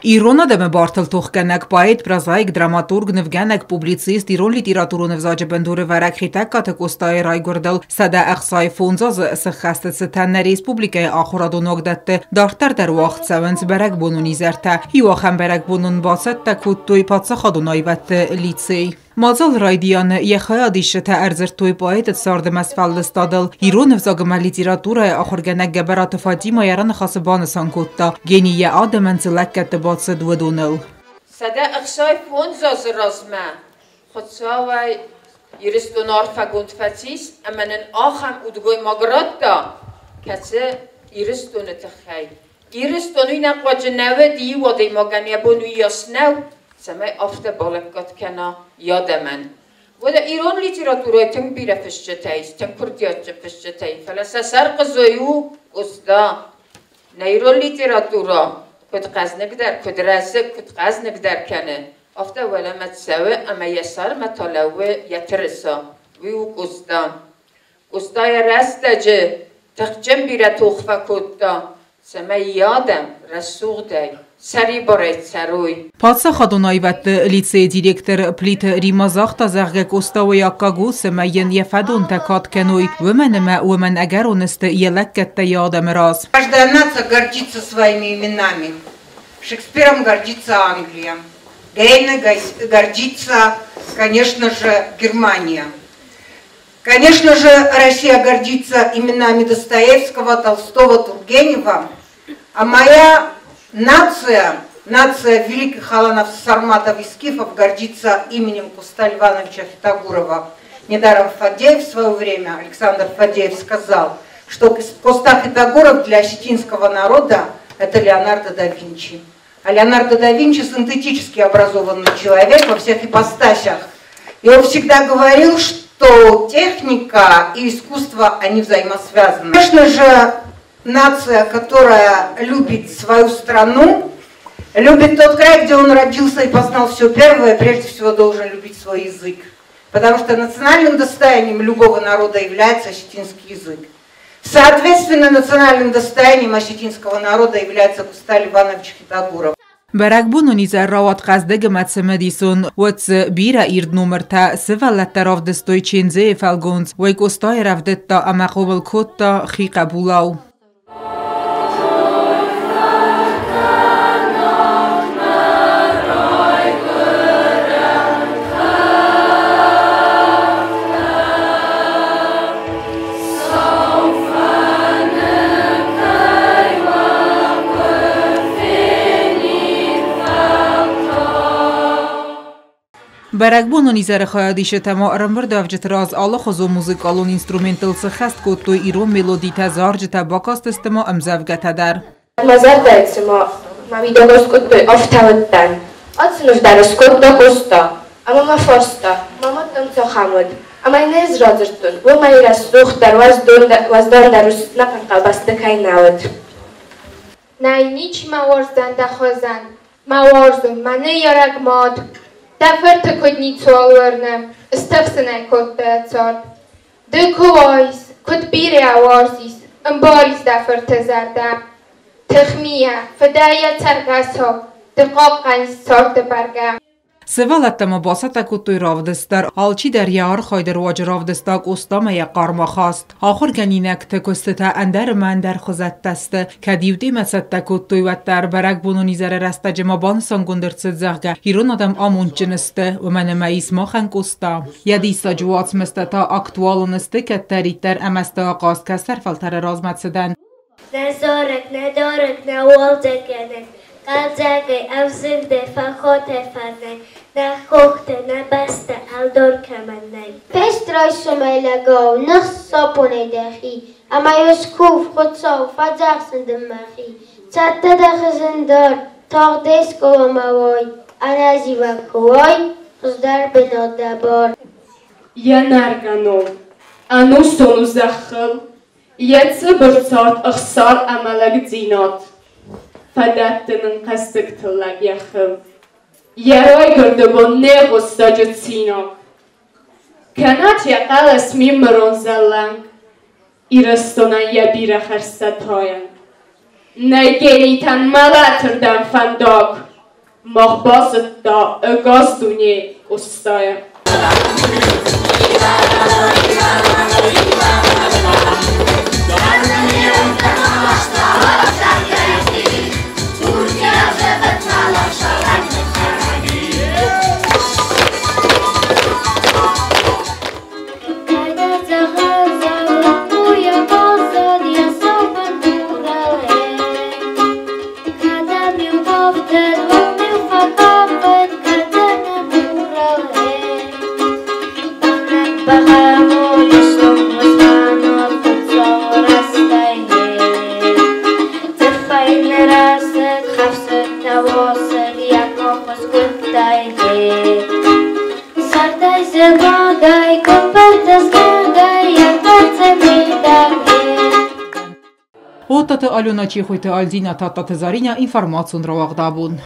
Ирон адӕмы бартыл тохгӕнӕг поэт, прозаик, драматург, нывгӕнӕг, публицист, ирон литературон ӕвзаджы бындурӕвӕрӕг Хетӕгкаты Къостайы райгуырдыл 165 азы сыххӕсты цытӕн нӕ республикӕйы ахуырадон уагдӕтты дарддӕр дӕр уагъд цӕуынц бӕрӕгбонон изӕртӕ. Иу ахӕм бӕрӕгбонон бацӕттӕ кодтой паддзахадон аивӕдты лицей. Мадзалы райдианы йӕ хайадисджытӕ ӕрдзырдтой поэты царды ӕмӕ сфӕлдыстадыл. Ирон ӕвзаг ӕмӕ литературӕйы ахуыргӕнӕг Гӕбӕраты Фатимӕ йӕ раныхасы банысан кодта, гени йӕ адӕмӕн цы лӕггӕдты бацыд, уыдоныл. 165 азы размӕ Хуыцауӕй Ирыстон арфӕгонд фӕцис ӕмӕ нын ахӕм удгоймаг радта, кӕцы Ирыстоны тыххӕй. Ирыстон уый нӕ хъуаджы нӕ уыд, иу адӕймагӕн йӕ бон уыйас нӕу, цӕмӕй афтӕ балӕггад кӕна йӕ адӕмӕн. Уӕдӕ ирон литературӕйы тынг бирӕ фысджытӕ ис, тынг курдиатджын фысджытӕ, фӕлӕ сӕ сӕрхъызой у Къоста. Нӕ ирон литературӕ куыд хъӕзныгдӕр, куыд рӕзы, куыд хъӕзныгдӕр кӕны, афтӕ уӕлӕмӕ цӕуы ӕмӕ йӕ сӕрмӕ та лӕууы йӕ тырыса. Уый у Къоста. Къоста йӕ рӕстӕджы тыхджын бирӕ тох фӕкодта, цӕмӕй йӕ адӕм рӕсугъдӕй, сӕрибарӕй цӕрой. Паддзахадон аивӕдты лицейы директор Плиты Римма загъта, зӕгъгӕ, Къоста уый аккаг у, цӕмӕй йын йӕ фӕдонтӕ кад кӕной, уымӕн ӕмӕ уымӕн ӕгӕрон сты йӕ лӕггӕдтӕ йӕ адӕмы раз. Каждая нация гордится своими именами. Шекспиром гордится Англия, Гейне гордится, конечно же, Германия. Конечно же, Россия гордится именами Достоевского, Толстого, Тургенева, а моя нация, нация великих аланов, сарматов и скифов, гордится именем Коста Ивановича Хетагурова. Недаром Фадеев в свое время, Александр Фадеев, сказал, что Коста Хетагуров для осетинского народа – это Леонардо да Винчи. А Леонардо да Винчи – синтетически образованный человек во всех ипостасях. И он всегда говорил, что техника и искусство, они взаимосвязаны. Конечно же, нация, которая любит свою страну, любит тот край, где он родился и познал все первое, прежде всего должен любить свой язык. Потому что национальным достоянием любого народа является осетинский язык. Соответственно, национальным достоянием осетинского народа является Коста Иванович Хетагуров. Бӕрӕгбонон изӕр рауад хъӕздыг ӕмӕ цымыдисон. Уӕд дзы бирӕ ирд номыртӕ сывӕллӕттӕ равдыстой Чендзейы фӕлгонц, уый Къостайы рӕвдыдта ӕмӕ хъомыл кодта хи хъӕбулау. Бӕрӕгбонон изӕры хайадисджытӕ ма ӕрӕмбырдуӕвджыты раз алыхуызон музыкалон инструменттыл сыххӕст кодтой ирон мелодитӕ, зарджытӕ, бакастысты ма ӕмдзӕвгӕтӕ дӕр. Мӕ зӕрдӕйы цыма мӕ мидӕгӕй скодтой, афтӕ уыдтӕн. Ацы ныв дӕр скодта Къоста. Ӕмӕ мӕ фарста, мӕ мад дӕм цахӕм уыд? Ӕмӕ йын ӕз радзырдтон, уымӕй рӕсугъддӕр, уӕздандӕр ус нӕхъӕн къабӕзты кӕй нӕ уыд. Нӕй, ничи мӕ уарздзӕн дӕ хуызӕн. Мӕ уарзон, мӕ ныййарӕг мад. Дӕ фырты куыд ницуал уырны, стыхсын ӕй кодта йӕ цард. Ды куы уаис, куыд бирӕ уарзис, ӕмбарис дӕ фырты зӕрдӕ. Тыхмийӕ, фыдӕй йӕ цӕргӕсау, ды хъахъхъӕнис царды бӕргӕ. Сывӕллӕттӕ ма бацӕттӕ кодтой равдыст дӕр. Алчидӕр йӕ архайды руаджы равдыста Къостамӕ йӕ хъарм ахаст. Ахуыргӕнинӕгты куыстытӕ ӕндӕр ӕмӕ ӕндӕр хуызӕттӕ сты. Кӕд иу темӕ цӕттӕ кодтой, уӕддӕр бӕрӕгбонон изӕры рӕстӕджы ма банысангонд ӕрцыд, зӕгъгӕ, ирон адӕм амондджын сты, уымӕн ӕмӕ ис махӕн Къоста. Йӕ диссаджы уацмыстӕ та актуалон сты кӕддӕриддӕр ӕмӕ сты ахъаз кӕстӕр фӕлтӕры размӕцыдӕн. Нӕ зарӕг, нӕ дарӕг, нӕ уалдзӕггӕнӕг, хъӕлдзӕгӕй, ӕвзыгъдӕй, фӕхатӕй фӕрнӕй, нӕ хохтӕ, нӕ бӕстӕ ӕлдар кӕмӕн нӕй. Фест райсомӕй лӕгау, ныхс сапонӕй дӕхи, ӕмӕ-иу скув, Хуыцау, фӕдзӕхсын дын мӕхи. Цӕттӕ дӕ хызын дар, тагъдӕй скъоламӕ уай, ӕнӕзивӕг куы уай, хуыздӕр бынат дӕ бар. Йӕ нӕргӕ ном ӕнусон у зӕххыл, йӕ цыбыр цард ӕхсар ӕмӕ лӕгдзинад фӕдӕтты нын хъӕздыг тыллӕг йӕ хыл. Йӕ райгуырды бон не гъуыссӕджы цинаг. Кӕнӕд йӕ хъӕлӕс мимырон зӕлланг, Ирыстонӕн йӕ бирӕ хӕрзтӕ тайӕн. Нӕй генитӕн мӕлӕтырдӕм фӕндаг. Мах базыдта ӕгас дуне Къостайы. Оттаты Алена, Чехойты Альдина, Таттаты Зарина, информацион рауагъдабон.